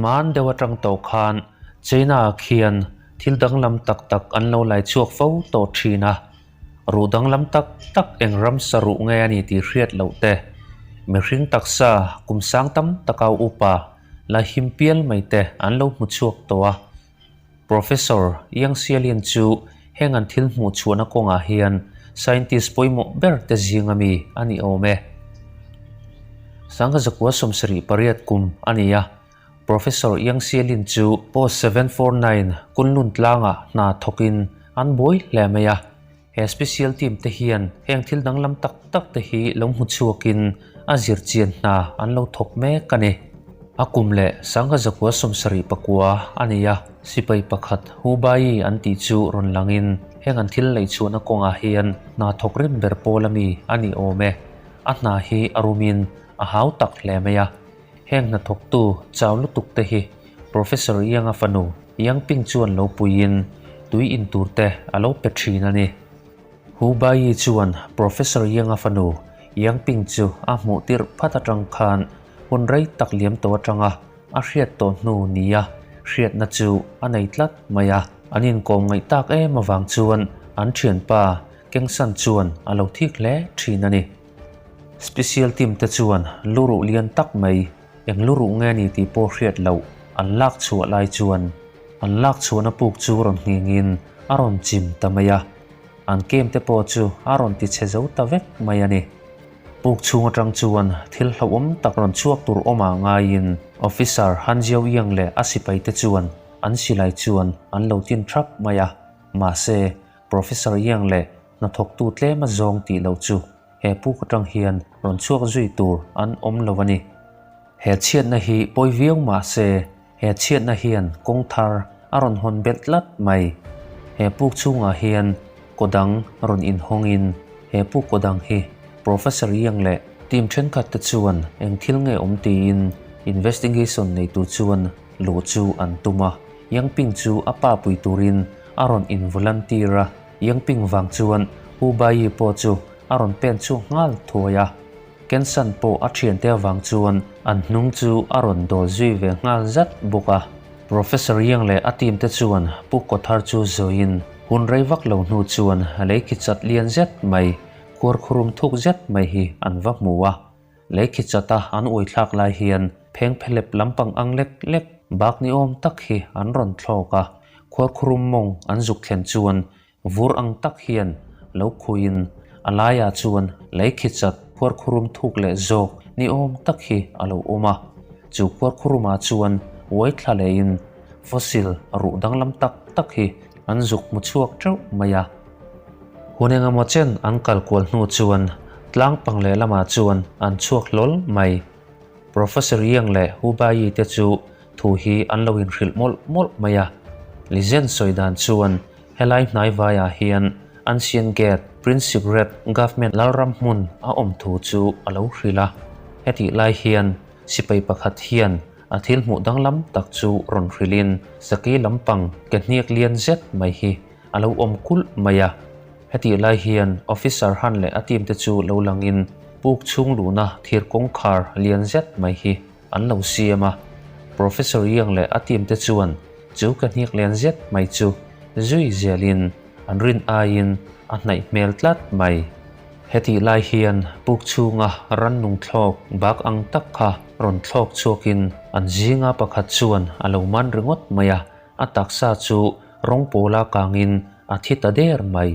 Hmaan deuh atang tawh khan China ah khian thil danglam tak tak an lo lai chhuak fo tawh thin a, ruh danglam tak tak eng ramsa ruh nge a ni tih hriat loh te, mihring taksa kum sang tam taka upa la him pial mai te an lo hmu chhuak tawh a. Professor Yang Xialian chu heng an thil hmuh chhuahna kawngah hian scientist pawimawh ber te zing ami a ni awm e. Sangha zakua 78 kum a ni a, Professor Yang Xialin chu Post 749 Kunlun tlangah hna thawkin an buai hle mai a. He special team te hian heng thil danglam tak tak te hi lo hmu chhuakin a zirchian hna an lo thawk mek a ni. A kum leh sangha zakua 74 a ni a, sipai pakhat Hu Bai an tih chu rawn langin heng an thil leichhuahna kawngah hian hna thawk rim ber pawl a mi a ni awm e. A hna hi a rumin a hau tak hle mai a. Heng hnathawktu chau lutuk te hi Professor Yang-a fanu Yang Ping chuan lo puiin tui in tur te a lo pe thin a ni. Hu Bai-yi chuan Professor Yang-a fanu Yang Ping chu a hmuh tirh phat atang khan hun rei tak liam tawh atanga a hriat tawh hnu nia hriatna chu a nei tlat mai a. An inkawm ngaih tak em avang chuan an thianpa Keng San chuan a lo thik hle thin a ni. Special team te chuan luruh lian tak mai, eng luruh nge ni tih pawh hriat loh an lak chhuah lai chuan an lak chhuahna puk chu rawn nghingin a rawn chim ta mai a, an camp te pawh chu a rawn ti chhe zo ta vek mai a ni. Puk chhung atang chuan thil hlauhawm tak rawn chhuak tur awmah ngaiin Officer Han Jiaoyang leh a sipai te chuan an silai chuan an lo tin thap mai a, mahse Professor Yang leh hnathawktu tlem a zawng tih loh chu he puk atang hian rawn chhuak zui tur an awm lo a ni. He chhiatna hi pawi viau mah se he chhiatna hian kawng thar a rawn hawn belh tlat mai. He puk chhungah hian kaw dang rawn inhawngin he puk kaw dang hi Professor Yang leh team thenkhat te chuan eng thil nge awm tiin investigation nei tur chuan luh chu an tum a. Yang Ping chu a pa pui turin a rawn involunteer a. Yang Ping vang chuan Hu Bai-yi pawh chu a rawn pen chhuak nghal thuai a. Ken San pawh a thiante avang chuan an hnung chu a rawn dawl zui ve nghal zat bawk a. Professor Yang leh a team te chuan Pu Kawthar chu zawiin hun rei vak lo hnu chuan lei khi chat lian zet mai, khuar khurum thuk zet mai hi an va hmu a. Lei khi chata an uaithlak lai hian pheng phelep lampang ang lek lek bak ni awm tak hi an rawn thlawk a, khuarkhurum mawng an zuk thlen chuan vur ang tak hian lo khuiin a laiah chuan lei khi chat khuarkhurum thuk leh zawk ni awm tak hi a lo awm a. Chu khuarkhurumah chuan uaithla lehin fossil ruh danglam tak tak hi an zuk hmu chhuak teuh mai a. Hun engemaw chen an kal kual hnu chuan tlang pang leh lamah chuan an chhuak hlawl mai. Professor Yang leh Hu Bai-yi te chu thu hi an lo inhrilh mawlh mawlh mai a. Li Zhen sawi dan chuan helai hnai vaiah hian Ancient Gate, Prince Secret, Government Lalram hmun a awm thu chu a lo hrilh a. Hetih lai hian sipai pakhat hian a thil hmuh danglam tak chu rawn hrilhin saki lampang ke hniak lian zet mai hi a lo awm kulh mai a. Hetih lai hian Officer Han leh a team te chu lo langin puk chhung luhna thir kawngkhar lian zet mai hi an lo siam a. Professor Yang leh a team te chuan chu ka hniak lian zet mai chu zui zelin an rin aiin a hnaih hmel tlat mai. Hetih lai hian puk chhunga rannung thlawk bak ang tak kha rawn thlawk chhuakin an zinga pakhat chuan a lo man ringawt mai a, a taksa chu Rawng pawla kangin a thi ta der mai.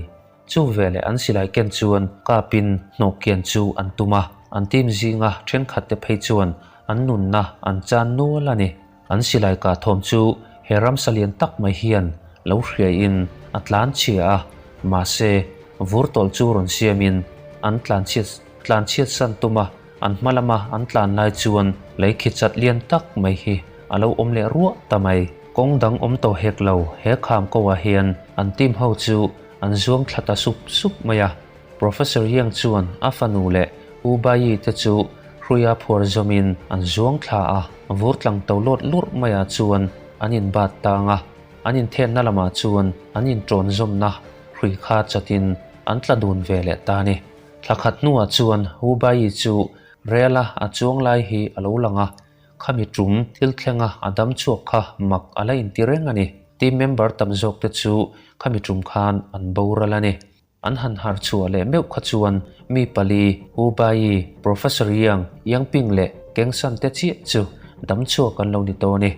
Chu veleh an silai ken chuan kapin hnawh kian chu an tum a, an team zinga thenkhat te phei chuan an nunna an chan nual a ni. An silai kah thawm chu he ramsa lian tak mai hian lo hriaiin a tlan chhia a, mahse vur tawlh chu rawn siamin an tlanchhiat tlanchhiat san tum a, an hma lama an tlan lai chuan lei khi chat lian tak mai hi a lo awm leh ruah ta mai. Kawng dang awm tawh hek lo, he kham ko ah hian an team ho chu an zuang thla ta sup sup mai a. Professor Yang chuan a fanu leh U Bayi te chu hruia phuar zawmin an zuang thla a, vur tlang to lawt lurh maiah chuan an in bat tang a, an inthenna lamah chuan an inṭawn zawmna hrui kha chatin an tla dun ve leh ta a ni. Thla khat hnuah chuan U Bayi chu rel a a chuang lai hi a lo lang a. Khami tum thil thlenga a dam chhuak kha mak a la inti reng a ni. Team member tam zawk te chu khami tum khan an boral a ni. An han harh chhuah leh meuh kha chuan mi pali, Hu Bayi, Professor Yang, Yang Ping leh Keng San te chiah chu dam chhuak an lo ni tawh a ni.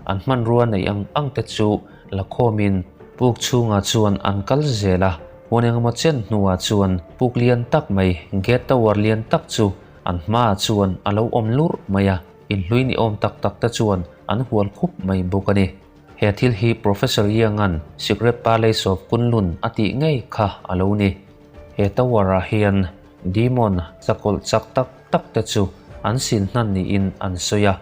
An hmanrua neih ang ang te chu la khawmin puk chhungah chuan an kal zel a, hun engemaw chen hnuah chuan puk lian tak mai, gate tower lian tak chu an hmaah chuan a lo awm lurh mai a, inhlui ni awm tak tak te chuan an hual khup mai bawk a ni. He thil hi Professor Yang-a'n Secret Palace of Kunlun a tih ngei kha a lo ni. He tower-ah hian demon chakawlh chak tak tak te chu an sin hnan niin an sawi a,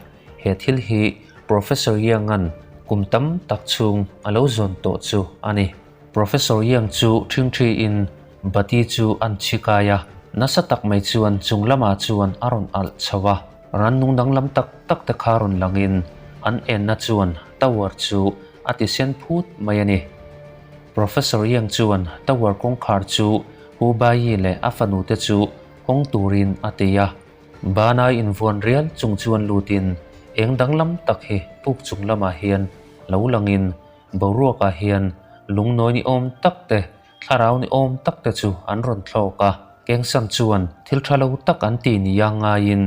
he thil hi Professor Yang-a'n kum tam tak chhung a lo zawn tawh chu a ni. Professor Yang chu ṭhingṭhiin bati chu an chhi kai a, nasa tak mai chuan chung lamah chuan a rawn alh chho a. Rannung danglam tak tak te kha rawn langin an enna chuan tower chu a ti sen phut mai a ni. Professor Yang chuan tower kawngkhar chu Hu Bayi leh a fanu te chu hawng turin a ti a. Bana invuan rial chung chuan lutin eng danglam tak hi puk chung lamah hian lo langin boruakah hian lungnawi ni awm tak te Thlarau ni awm tak te chu an rawn thlawk a, Kengsan chuan thil tha lo tak an ti nia ngaiin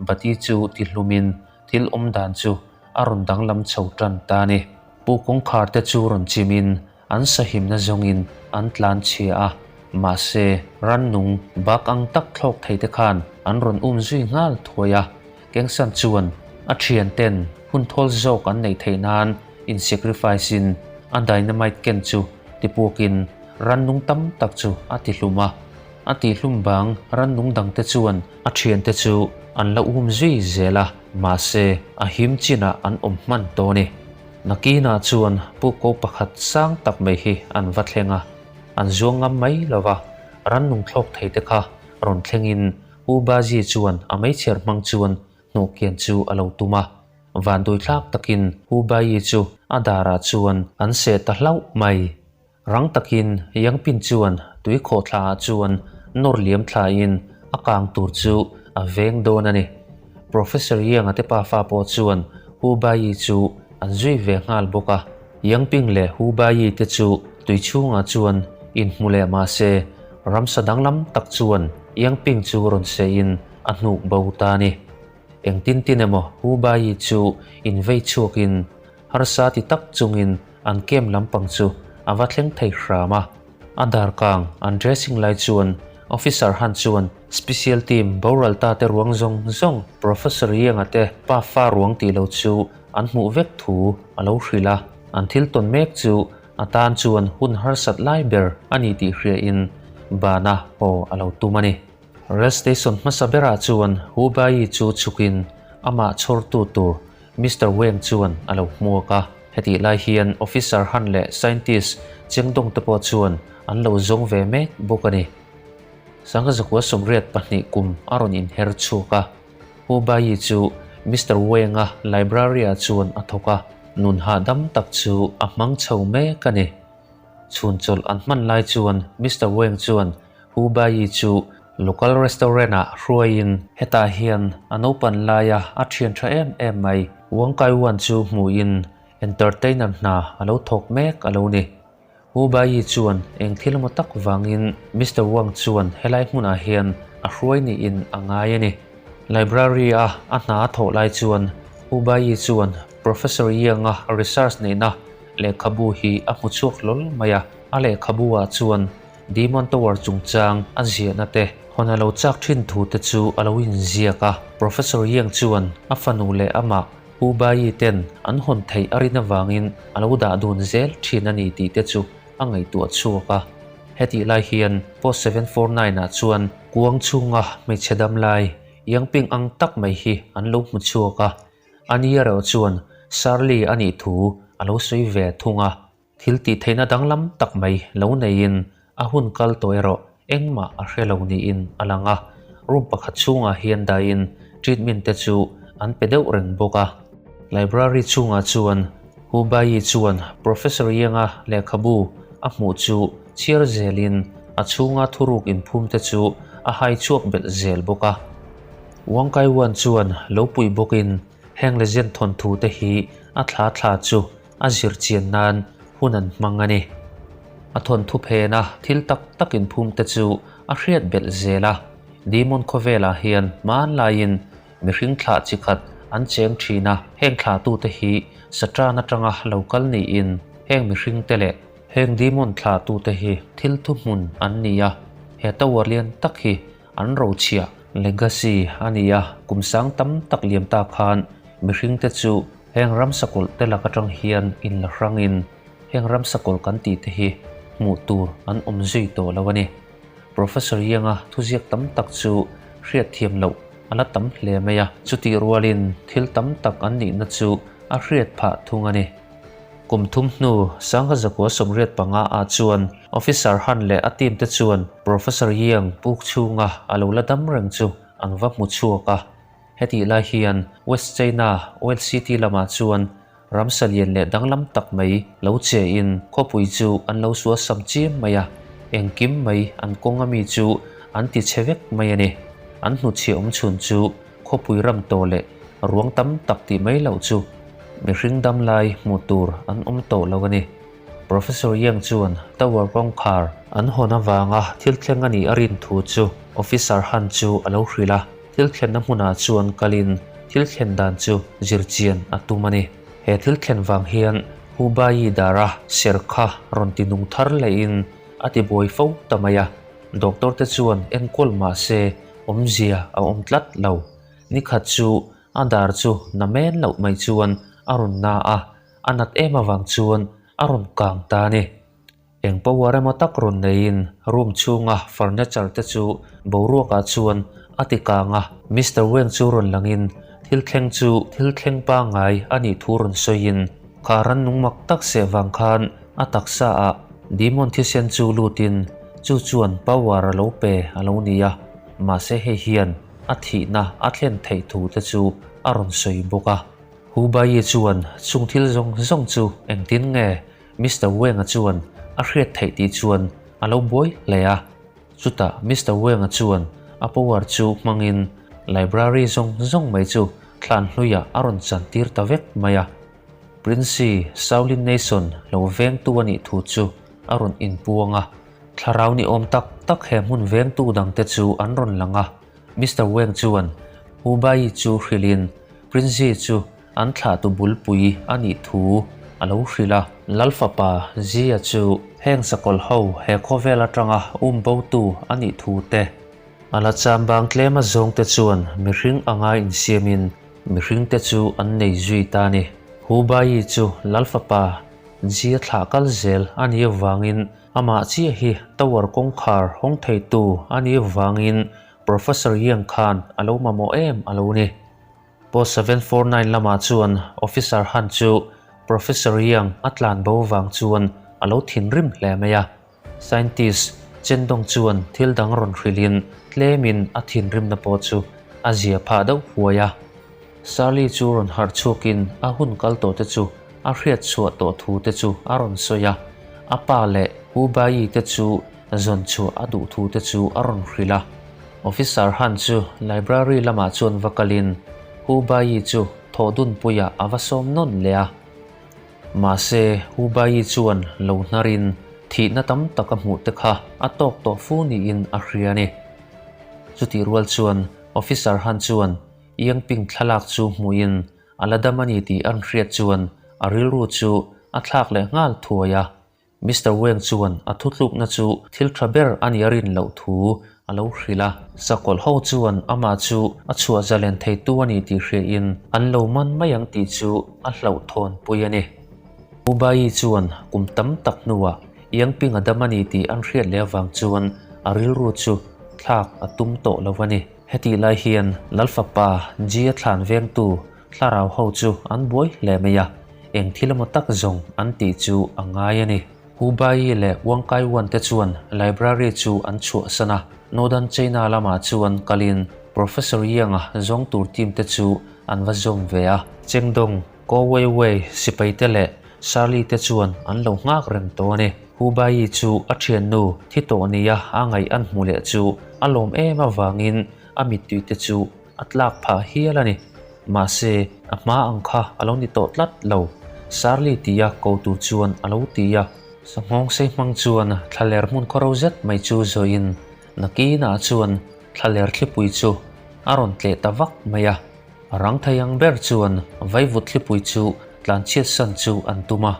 Bati chu ti hlumin thil awm dan chu a rawn danglam chho tan ta a ni. Pu kawngkhar te chu rawn chimin an sahimna zawngin an tlan chhia a, mahse rannung bak ang tak thlawk thei te khan an rawn um zui nghal thuai a, Kengsan chuan a thian ten hun thawl zawk an neih theih nan in sacrifice in a dynamite ken chu tipuakin rannung tam tak chu a tihlum a. A tihlum bang rannung dangte chuan a thiante chu an la um zui zel a, mahse a him chinah an awm hman tawh a ni. Nakinah chuan pu ko pakhat sang tak mai hi an va thleng a, an zuang ngam mai lo va, rannung thlawk thei te kha rawn thlengin Pu Bazi chuan a meichher hmang chuan hnawhkian chu a lo tum a. Vanduithlak takin Hu Bayi chu a darah chuan an seh ta hlauh mai. Rang takin Yang Pin chuan tui khawhthla ah chuan nawr liam thlain a kang tur chu a veng dawn a ni. Professor Yang-a te pafa pawh chuan Hu Bayi chu an zui ve nghal bawk a. Yang Ping leh Hu Bayi te chu tui chhungah chuan inhmu leh mah se ramsa danglam tak chuan Yang Ping chu rawn sehin a hnuk bo ta a ni. Engtin tin emaw Hu Bayi chu invei chhuakin harsa ti tak chungin an camp lampang chu a va thleng thei hram a. A darkang an dressing lai chuan Officer Han chuan Special Team boral ta te ruang zawng zawng Professor Yang-a te pafa ruang tih lo chu an hmuh vek thu a lo hrilh a. An thil tawn mek chu a tan chuan hun harsat lai ber a ni tih hriain bana haw a lo tum a ni. Rail station hmasa berah chuan Hu Bayi chu chhukin amah chhawrtu tur Mister Wang chuan a lo hmuak a. Hetih lai hian Officer Han leh Scientist Chengdong te pawh chuan an lo zawng ve mek bawk a ni. Sangha zakua 82 kum a rawn inher chhuak a. Hu Bayi chu Mister Wang-a library-ah chuan a thawk a, nun hahdam tak chu a hmang chho mek a ni. Chhun chawlh an hman lai chuan Mister Wang chuan Hu Bayi chu local restaurant ah hruaiin hetah hian a naupan laia a thian tha em em mai Wang Kai Wan chu hmuhin entertainer hna a lo thawk mek a lo ni. Hu Bayi chuan eng thil emaw tak vangin Mister Wang chuan helai hmunah hian a hruai niin a ngai a ni. Library a a hna a thawh lai chuan Hu Bayi chuan Professor Yang-a research neihna lehkhabu hi a hmu chhuak hlawl mai a, a lehkhabu ah chuan Demon Tower chungchang a ziahna te, hawn a lo chak thin thu te chu a lo inziak a. Professor Yang chuan a fanu leh amah Hu Bayi ten an hawn theih a rin avangin a lo dah dun zel thin a ni tih te chu a ngaihtuah chhuak a. Hetih lai hian Post 749 ah chuan kuang chhunga hmeichhe dam lai Yang Ping ang tak mai hi an lo hmu chhuak a. Ani erawh chuan Shirley a nih thu a lo sawi ve thung a. Thil tih theihna danglam tak mai lo neiin a hun kal tawh erawh engmah a hre lo niin a lang a, room pakhat chhungah hian dahin treatment te chu an pe deuh reng bawk a. Library chhungah chuan Hu Bayi chuan Professor Yang-a lehkhabu a hmuh chu chhiar zelin a chhunga thuruk inphum te chu a hai chhuak belh zel bawk a. Wang Kai Wan chuan lo puih bawkin. Heng legend thawnthu te hi a thla thla chu a zir chian nan hun an hmang a ni. A thawnthu phena thil tak tak inphum te chu a hriat belh zel a, Demon khawvelah hian hmanlaiin mihring thlah chi khat an cheng thin a, heng thlahtute hi Satan atanga lo kal niin heng mihringte leh heng Demon thlahtute hi thil thuhmun an ni a, he tower lian tak hi an rochhiah, legacy, a ni a, kum sang tam tak liam ta khan mihringte chu heng ramsakawlh te lak atang hian inla hrangin heng ramsakawlh kan tih te hi hmuh tur an awm zui tawh lo a ni. Professor Yang-a thuziak tam tak chu hriatthiam loh a la tam hle mai a, chutih rualin thil tam tak an nihna chu a hriat phah thung a ni. Kum thum hnu Sangha Zakua 85 ah chuan Officer Han leh a team te chuan Professor Yang puk chhunga a lo la dam reng chu an va hmu chhuak a. Hetih lai hian West China Oil City lamah chuan ramsa lian leh danglam tak mai lo che in khawpui chu an lo sual sam chiam mai a, engkim mai an kawng ami chu an ti chhe vek mai a ni. An hnuchhiah awm chhun chu khawpui ram tawh leh ruang tam tak tih mai loh chu mihring dam lai hmuh tur an awm tawh lo a ni. Professor Yang chuan tower kawngkhar an hawn avanga thil thleng a nih a rin thu chu Officer Han chu a lo hrilh a, thil thlenna hmunah chuan kalin thil thlen dan chu zir chian a tum a ni. He thil thlen vang hian Hubayi dara ser kha rawn ti nung thar lehin a ti buai fo ta mai a, doctor te chuan enkawl mah se Awmzia a awm tlat lo. Nikhat chu a dar chu na men loh mai chuan a rawn na a, a nat em avang chuan a rawn kang ta a ni. Eng power emaw tak rawn neiin room chhunga furniture te chu boruakah chuan a ti kang a. Mister Weng chu rawn langin thil thleng chu thil thleng pangngai a nih thu rawn sawiin kha rannung mak tak seh vang khan a taksa ah demon thisen chu lutin chu chuan power a lo pe a lo ni a, mahse hei hian a thihna a thlen theih thu te chu a rawn sawi bawk a. Hu Bayi chuan chung thil zawng zawng chu engtin nge Mister Weng-a chuan a hriat theih tih chuan a lo buai hle a. Chutah Mister Weng-a chuan a power chu hmangin library zawng zawng mai chu thlan hluiah a rawn chantir ta vek mai a. Princy Shaolin Nation lo vengtu a nih thu chu a rawn inpuang a, thlarau ni awm tak tak he hmun vengtu dangte chu an rawn lang a. Mister Weng chuan Hu Bai chu hrilhin Princy chu an thlahtu bulpui a nih thu a lo hrilh a. Lal fapa Zia chu heng sakawlh ho he khawvel atanga um botu a nih thu te, a la chambang tlem a zawngte chuan mihring anga insiamin Mihringte chu an nei zui ta a ni. Hu Bayi chu Lal fapa Jia thlah kal zel a nih avangin amah chiah hi tower kawngkhar hawng theitu a nih avangin Professor Yang khan a lo mamawh em a lo ni. Post 749 lamah chuan Officer Han chu Professor Yang a tlan bo vang chuan a lo thinrim hle mai a. Scientist Chen Dong chuan thil dang rawn hrilhin tlemin a thinrimna pawh chu a zia phah deuh huai a. Charlie chu rawn harh chhuakin a hun kal tawh te chu a hriat chhuah tawh thu te chu a rawn sawi a, a pa leh Hu Bayi te chu zawn chhuah a duh thu te chu a rawn hrilh a. Officer Han chu library lamah chuan va kalin Hu Bayi chu thawh dunpuiah a va sawm nawn leh a. Mahse, Hu Bayi chuan lo hnarin thihna tam tak a hmuh te kha a tawk tawh fu niin a hria a ni. Chutih rual chuan Officer Han chuan Yang Ping thlalak chu hmuhin a la dam a ni tih an hriat chuan a rilru chu a thlak leh nghal thuai a. Mister Weng chuan a thutlukna chu thil tha ber a nih a rin loh thu a lo hrilh a. Sakawlh ho chuan amah chu a chhuah zalen theitu a ni tih hriain an lo man mai ang tih chu a hlauhthawn pui a ni. Pu Bayi chuan kum tam tak hnuah Yang Ping a dam a ni tih an hriat leh avang chuan a rilru chu thlak a tum tawh lo a ni. Hetih lai hian Lal fapa Jia thlan vengtu thlarau ho chu an buai hle mai a. Eng thil emaw tak zawng an tih chu a ngai a ni. Hu Bayi leh Wang Kai Wan te chuan library chu an chhuahsan a, Northern China lamah chuan kalin Professor Yang-a zawng tur team te chu an va zawm ve a. Chengdong, Ko Wei Wei sipai te leh Shirley te chuan an lo nghak reng tawh a ni. Hu Bayi chu a thiannu thi tawh nia a ngaih an hmu leh chu a lawm em avangin a mittui te chu a tlak phah hial a ni. Mahse, a hma ang kha a lo ni tawh tlat lo, Sarli tia ko tur chuan a lo ti a. Sanghawngsei hmang chuan thlaler hmun khawro zet mai chu zawhin nakinah chuan thlaler thlipui chu a rawn tleh ta vak mai a. A rang thei ang ber chuan vaivut thlipui chu tlanchhiatsan chu an tum a.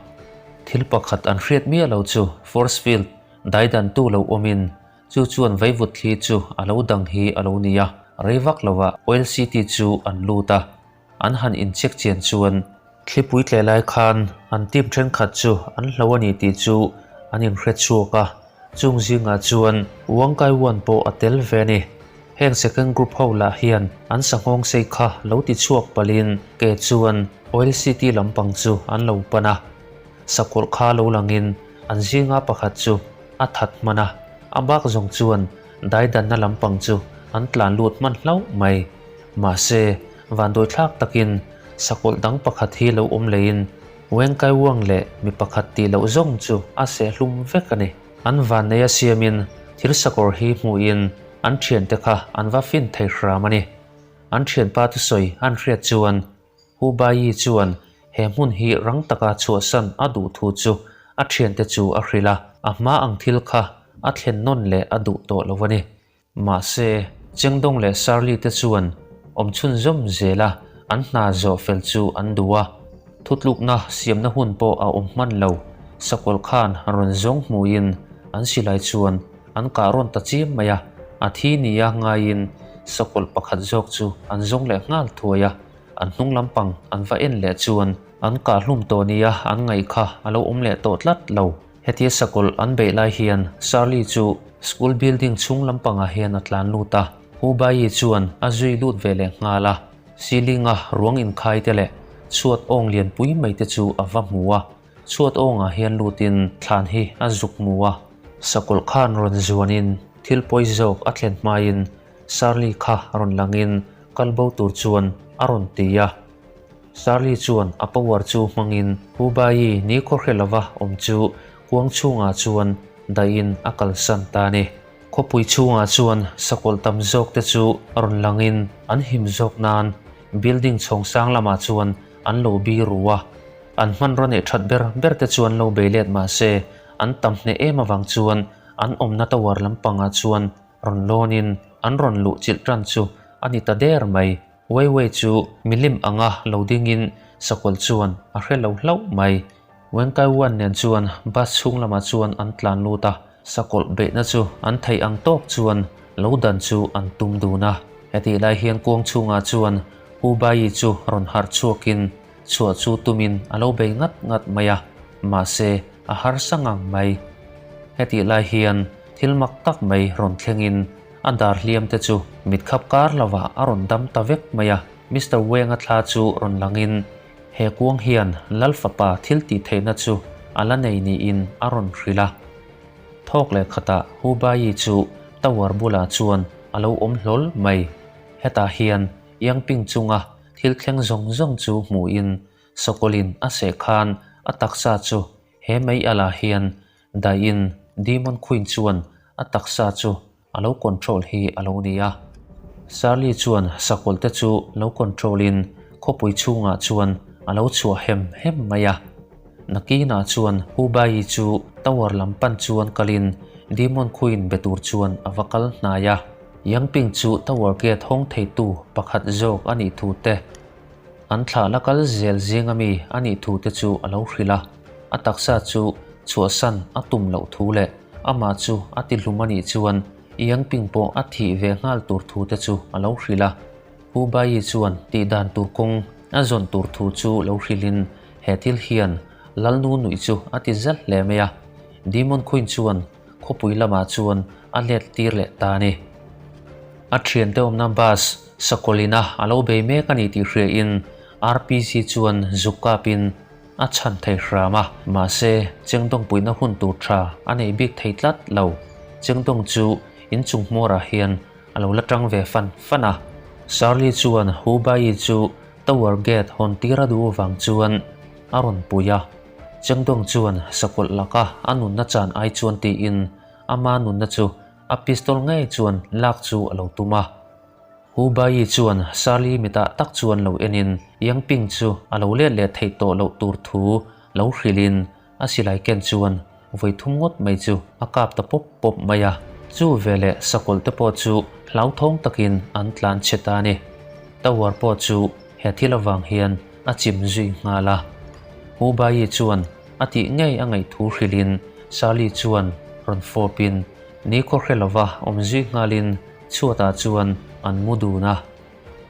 Thil pakhat an hriat miah lo chu force field daidantu lo awmin Chu chuan vaivut thli chu a lo dang hi a lo ni a, rei vak lovah Oil City chu an lut a, an han incheck chian chuan thlipui tleh lai khan an team thenkhat chu an hlo a ni tih chu an inhre chhuak a, chung zingah chuan Wang Kai Wan pawh a tel ve a ni. Heng second group ho lah hian an sanghawng sei kha lo ti chhuak palhin ke chuan Oil City lampang chu an lo pan a, sakawlh kha lo langin an zinga pakhat chu a that hman a, a bak zawng chuan daidanna lampang chu an tlan lut hman hlauh mai. Mahse, vanduaithlak takin sakawlh dang pakhat hi lo awm leiin Wengkai Wang leh mi pakhat tih loh zawng chu a sehhlum vek a ni. An vannei a siamin thil sakawr hi hmuhin an thiante kha an va fin thei hram a ni. An thianpa thusawi an hriat chuan Hu Bayi chuan he hmun hi rang taka chhuahsan a duh thu chu a thiante chu a hrilh a, a hma ang thil kha a thlen nawn leh a duh tawh lo a ni. Mahse, Chengdawng leh Sarli te chuan awm chhunzawm zel a, an hna zawh fel chu an duh a. Thutlukna siamna hun pawh a awm hman lo, Sakawlh khan rawn zawng hmuhin an silai chuan an kah rawn ta chiam mai a, a thi nia ngaiin Sakawlh pakhat zawk chu an zawng leh nghal thuai a. An hnung lampang an va en leh chuan an kahhlum tawh nia an ngaih kha a lo awm leh tawh tlat lo. Hetia sakawlh an beih lai hian Charlie chu school building chhung lampangah hian a tlan lut a, Hu Bayi chuan a zui lut ve leh nghal a. Ceiling-a ruang inkhai te leh chhuat awng lianpui mai te chu a va hmu a, chhuat awngah hian lutin thlan hi a zuk hmu a. Sakawlh khan rawn zuanin thil pawi zawk a thlen hmain Charlie kha rawn langin kal bo tur chuan a rawn ti a. Charlie chuan a power chu hmangin Hu Bayi ni khawhre lova awm chu kuang chhungah chuan dahin a kalsan ta a ni. Khawpui chhungah chuan sakawlh tam zawk te chu rawn langin an him zawk nan building chhawng sang lamah chuan an lo bi ru a. An hmanraw neih that ber ber te chuan lo bei let mah se an tam hneh em avang chuan an awmna tower lampangah chuan Rawn lawnin an rawn luh chilh tan chu a ni ta der mai. Wei Wei chu milim anga lo dingin sakawlh chuan a hre lo hlauh mai. Weng Kai Wan nen chuan bus chhung lamah chuan an tlan lut a, sakawlh beihna chu an theih ang tawk chuan lo dan chu an tum dun a. Hetih lai hian kuang chhungah chuan Hu Bayi chu rawn harh chhuakin chhuah chu tumin a lo bei ngat ngat mai a, mahse a harsa ngang mai. Hetih lai hian thil mak tak mai rawn thlengin a dar hliam te chu mit khap kar lovah a rawn dam ta vek mai a, Mister Weng-a thla chu rawn langin he kuang hian Lal fapa thil tih theihna chu a la nei niin a rawn hrilh a. Thawk leh khatah Hu Bayi chu tower bulah chuan a lo awm hlawl mai. Hetah hian Yangping chunga thil thleng zawng zawng chu hmuhin Sokawlin a seh khan a taksa chu he mei alah hian daihin Demon Queen chuan a taksa chu a lo control hi a lo ni a. Charlie chuan sakawlh te chu lo control in khawpui chhungah chuan a lo chhuah hem hem mai a. Nakinah chuan Hu Bayi chu tower lam pan chuan kalin Demon Queen be tur chuan a va kal hnai a. Yangping chu tower gate hawng theitu pakhat zawk a nih thu te, An thlah la kal zel zing ami a nih thu te chu a lo hrilh a, a taksa chu chhuahsan a tum loh thu leh amah chu a ti hlum a nih chuan Yangping pawh a thih ve nghal tur thu te chu a lo hrilh a. Hu Bayi chuan tih dan tur kawng a zawn tur thu chu lo hrilhin he thil hian Lalnu nuih chu a ti zel hle mai a. Demon Queen chuan khawpui lamah chuan a let tir leh ta a ni. A thiante awmna bus Sakawlina a lo bei mek a ni tih hriain RPG chuan zuk kapin a chhan thei hram a, mahse Chengdawngpuina hun tur tha a nei bik thei tlat lo. Chengdawng chu inchung hmawrah hian a lo la tang ve fan fan a. Charlie chuan Hu Bayi chu Tower Gate hawn tir a duh avang chuan a rawn pui a. Chengdawng chuan sakawlh laka a nunna chan ai chuan tiin ama nunna chu a pistol ngei chuan lak chu a lo tum a. Hu Bayi chuan Sally mitah tak chuan lo enin Yang Ping chu a lo let leh theih tawh loh tur thu lo hrilhin a silai ken chuan vawi thum ngawt mai chu a kap ta pawp pawp mai a. Chu veleh sakawlh te pawh chu hlauthawng takin an tlan chhe ta a ni. Tower pawh chu he thil avang hian a chim zui nghal a. Hu Bayi chuan a tih ngei a ngaih thu hrilhin Sally chuan rawn fawpin ni khaw hre lova awm zui nghalin Chhuatah chuan an mu dun a,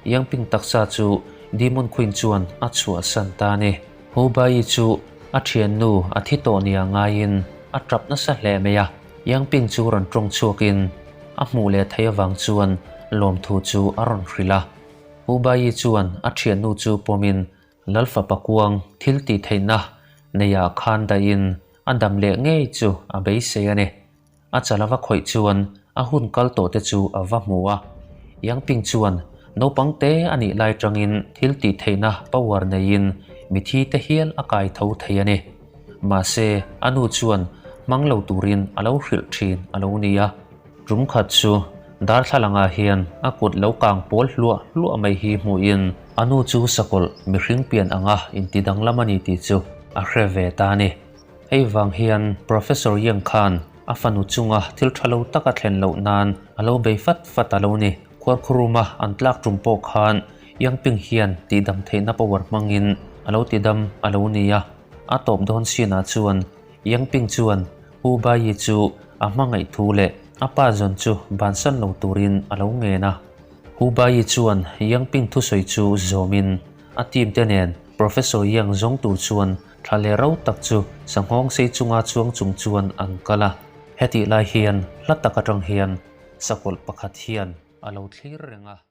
Yangping taksa chu Demon Queen chuan a chhuahsan ta a ni. Hu Bayi chu a thiannu a thi tawh nia ngaiin a tap nasa hle mai a, Yangping chu rawn tawng chhuakin a hmuh leh theih avang chuan lawmthu chu a rawn hrilh a. Hu Bayi chuan a thiannu chu pawmin Lalfapa kuang thil tih theihna neiah khan dahin a dam leh ngei chu a beisei a ni. A chal a va khawih chuan a hun kal tawh te chu a va hmu a. Yang Ping chuan naupang te a nih lai tangin thil tih theihna power neiin mithi te hial a kai tho thei a ni. Mahse, a nu chuan hmang lo turin a lo hrilh thin a lo ni a. Tum khat chu darthlalangah hian a kut lo kang pawl hluah hluah mai hi hmuhin a nu chu sakawlh mihring pian anga inti danglam a ni tih chu a hre ve ta a ni. Hei vang hian Professor Yang khan a fanu chunga thil tha lo taka thlen loh nan a lo bei fat fat a lo ni. Khuarkhuruma an tlak tum pawh khan Yang Ping hian tihdam theihna power hmangin a lo tidam a lo ni a. A tawp dawn sinah chuan Yang Ping chuan Hu Bayi chu a hmangaih thu leh a pa zawn chu bansan lo turin a lo ngen a. Hu Bayi chuan Yang Ping thusawi chu zawmin a team te nen Professor Yang zawng tur chuan Thla leh ro tak chu sanghawng sei chunga chuang chung chuan an kal a. Hetih lai hian hla tak atang hian sakawlh pakhat hian a lo thlir reng a.